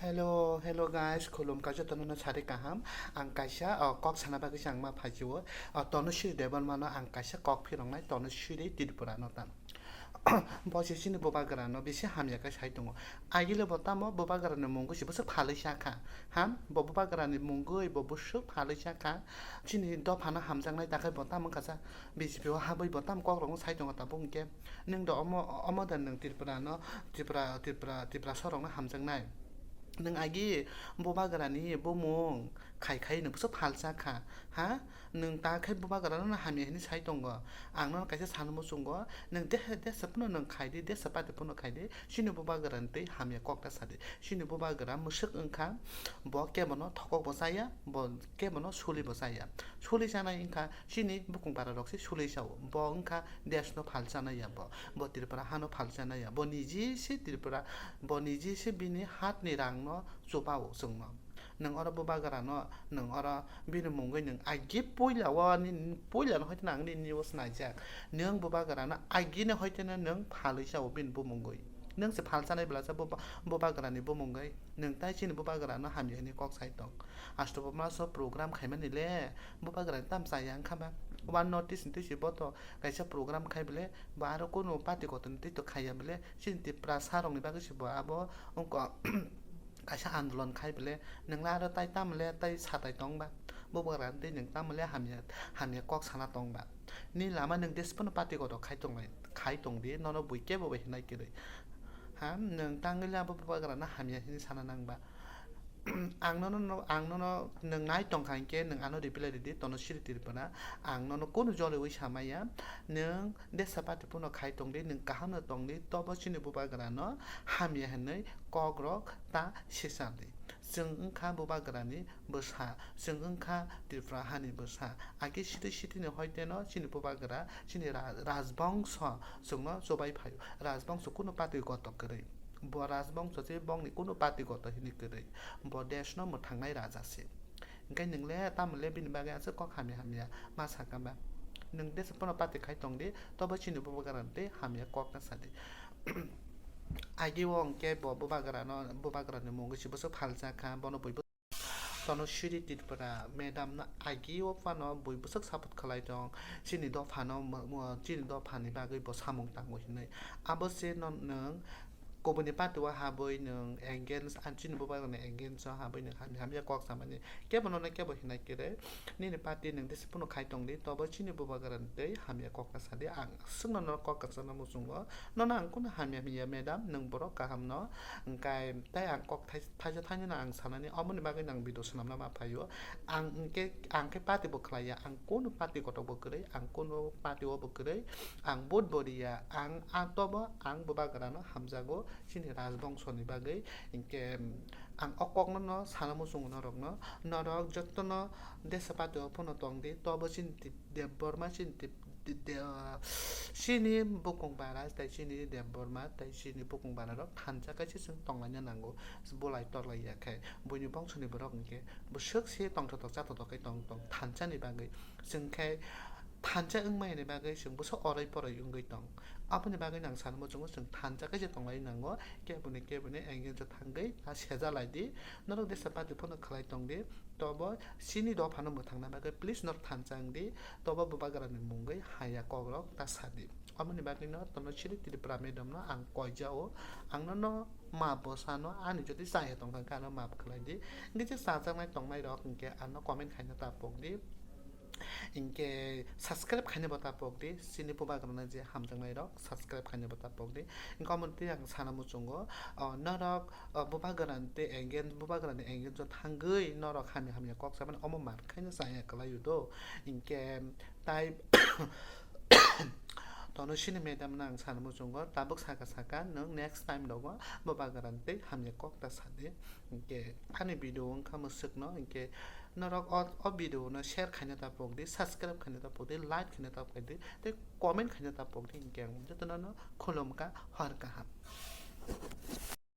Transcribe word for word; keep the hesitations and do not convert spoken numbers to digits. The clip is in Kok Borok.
Hello, hello guys, khulum kaisa tono no sari kaham. Ang kaisa, o, kok sana bagwi se ang ma phaisio. O, Tanushree Debbarma no ang kaisa kok phiroknai, Tanushree Tripura no tamo. Bo se chini bubagra no bisi hamya khe sai tongo. Agile bo tamo bubagra ni mungwi se bwswk phalwi sa kha. Ha, bo bubagra ni mungwi bo bwswk phalwi sa kha. Chini dopha no hamjaknai, takhai bo tamo kaisa B J P o habwi bo tamo kok rok no sai tongo tabuk hwnkhe. Nwng do omo, omo da nwng Tripura no, Tripura, Tripura, Tripura sorok no hamjaknai. Nwng agi bubagra ni bumung khai khai nwng bwswk phalsa kha, ha? Nwng ta khai bubagra no hamya hinwi sai tongo. Ang no kaisa sano muchungo, nwng de, desa phano nwng khai di, desa party phano khai di, chini bubagra ni twi hamya kok ta sa di. Chini bubagra mwswk wngkha, bo kebo no thokok bo chaya, bo kebo no suli bo chaya. Suli chanai wngkha chini bukung bara rok se suli chao. Bo wngkha desh no phalsa nai ya bo. Bo Tripura ha no phalsa nai ya. Bo niji se Tripura, bo niji se bini hat ni rang no chubao chwng no. Nwng oro bubagra no, nwng oro bini mungwi nwng agi puila o ni, puila no hoite no ang nini o snaijak. Nwng bubagra no agi no hoite no nwng phalwi chao bini bumungwi. Nwng se phalsa nai bwlasa buba-, bubagra ni bumungwi. Nwng tai chini bubagra no hamya hinwi kok sai tong. Asto buma so program khaimani le, bubagra ni tam chaya wngkha ba. One North East ni twi se bo to kaisa program khai bele, bo aro kunu party kotor ni twi to khaiya bele, chini Tiprasa rok ni bagwi se bo abo wngkha kaisa andolon khai bele, nwng le aro tai tamo le tai satai tong ba, bubagra ni twi nwng tamo le hamya, hamya kok sana tong ba. Ni lama nwng jesphano party kotor khai tong lai, khai tong di, nono bui kebo bai hinai kwrwi. Ha, nwng tangwi le abo bubagra no hamya hinwi sana nang ba. Ang nono, ang nono nwng nai tong kha hinkhe nwng ano reply ridi, Tanushree Tripura. Ang nono kunu joliwi samaya. Nwng desa party phano khai tong di, nwng kaham no tong di, tobo chini bubagra no hamya hinwi kok rok ta sisa di. Chwng wngkha bubagra ni bwsa, chwng wngkha Tripura hani bwsa. Agi siti siti ni hoite no chini bubagra, chini ra-, rajbongso chwngno chubai phaio. Rajbongso kunu party goto kwrwi. Bo rajbongso se bongni kunu party goto hinwi kwrwi. Bo desh no mwthangnai raja se. Hwnkhe nwng le tamo le bini bagwi aswk kok hamya hamya ma sakha ba. Nwng desa phano party khai tong di, tobo chini bubagra tei hamya kok ta sa di. Agi o hwnkhe bo bubagra no, bubagra ni mungwi se bwswk phalsa kha, bono bui Tanushree Tripura madam no agi o phano bui bwswk support khlai tong, chini dopha no mo-, mo-, chini dopha ni bagwi bo samung tango hinwi. Abo se no nwng kubuni party o habwi nwng against, ang chini bubagra ni against o habwi nwng hamya hamya kok samani kebo nono kebo hinai kwrwi. Nini party nwng disi phano khai tong di, tobo chini bubagra ni twi hamya kok ta sa di, ang swkno nono kok kwchangno muchungo. Nono ang kunu hamya hamya madam, nwng borok kaham no, hwnkhe tai ang kok thai-, thaisa thainwino ang sanani, omoni bagwino ang video swnamna ma phaio. Ang hwnkhe, ang khe party bo khlaiya, ang kunu party kotok bo kwrwi, ang kunu party o bo kwrwi, ang vote bo riya, ang, ang tobo ang bubagra no hamjago, chini rajbongso ni bagwi, hwnkhe ang o kok no, no sana muchungo norok no, norok jotono desa party o phano tong di, tobo chini Debbarma chini tip-, de-, de-, ah, chini bukung bara tei chini Debbarma tei chini bukung bara rok thansa kaisa chwng tonglaina nango, bolai torlai ya khe buini bongso ni borok hwnkhe bwswk se tongthotok chathotok khe tong tong thansa ni bagwi chwng khe thansa wngmani bagwi chwng bwswk orai porai wngwi tong. Aboni bagwi nang sanmo chwngo chwng thansa kaisa tonglai nango, keboni keboni engel thangwi ta seja lai di, norok desa party phano khlai tong di. Tobo chini dophano mwthangna bagwi please nor thansa wng di, tobo bubagrani mungwi haya kokrok ta sa di. Aboni bagwino Tanushree Tripura madam no ang koijao, ang nono ma bwsano ani jodi chaya tongkha khe ano maaf khlai di. Hwnkhe je chajaknai tongnai rok hwnkhe ano comment khaina ta pok di. Hwnkhe subscribe khaina bo ta pok di, chini bubagrano je hamjaknai rok subscribe khaina bo ta pok di. Hwnkhe omo twi ang sana muchungo, o norok o bubagrani tei engage, bubagrani engage o thangwi norok hamya hamya kok samani omo mar khaina chaya kwlai o do. Hinkhe tai Tanushree madam no ang sana muchungo, tabuk saka saka nwng next time rogo bubagrani tei hamya kok ta sa di. Hinkhe ani video wngkha mwswkno, hinkhe norok o, o video no share khaina ta pok di, subscribe khaina ta pok di, like khaina ta pok di, tei comment khaina ta pok di, hinkhe ang jotono no khulumkha, hor kaham.